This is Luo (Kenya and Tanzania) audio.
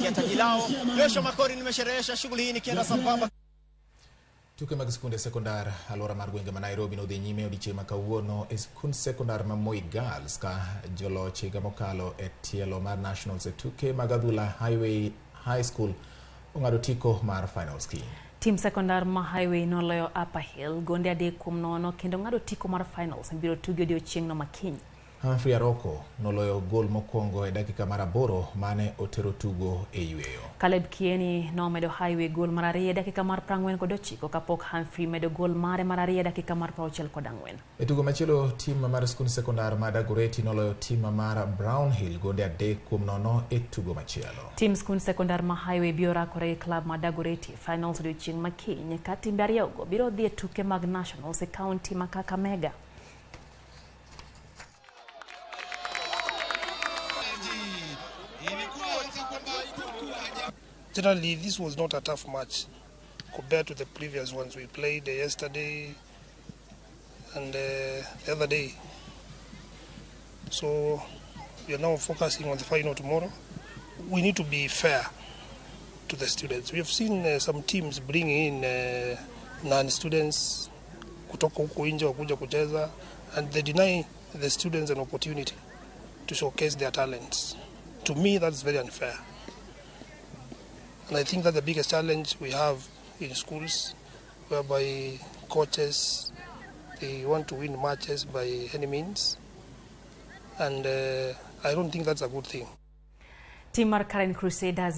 kusherehekea taji lao. Joshua Makori, nimesherehesha shughuli hii nikienda sambamba. Tuke mag skunde sekondar alwora mar gwenge ma Nairobi nodhi nyime odiechieng' ma kawuono e skund sekondar ma Moi Girls ka joloch higa mokalo e tielo mar Nationals e tuke mag adhula Highway High School ong'ado otiko mar finals kiny. Tim sekondar ma Highway noloyo Upper Hill gonde 3-0 kendo ng'ado otiko mar finals mibiro tugi odiechieng'no makiny. Humphrey Aroko noloyo gol mokwongo e dakika mar 8 mane otero tugo e yweyo. Caleb Kieni nomedo Highway gol mar 2 e dakika mar 49 kapok Humphrey medo gol mare mar 2 e dakika mar 64. E tugo machielo, tim mar skund sekondar ma Dagoretti noloyo tim mar Brownhill gonde 3-0 e tugo machielo. Tim skund sekondar ma Highway biro rakore gi klab ma Dagoretti finals odiechieng' makiny ka timbe ariyogo biro dhi e tuke mag Nationals e kaunti ma Kakamega. Generally, this was not a tough match compared to the previous ones we played yesterday and the other day. So we are now focusing on the final tomorrow. We need to be fair to the students. We have seen some teams bring in non-students kutoka huko nje wakuja kucheza, and they deny the students an opportunity to showcase their talents. To me, that's very unfair. And I think that's the biggest challenge we have in schools, whereby coaches, they want to win matches by any means. And I don't think that's a good thing. Team mar Karen Crusaders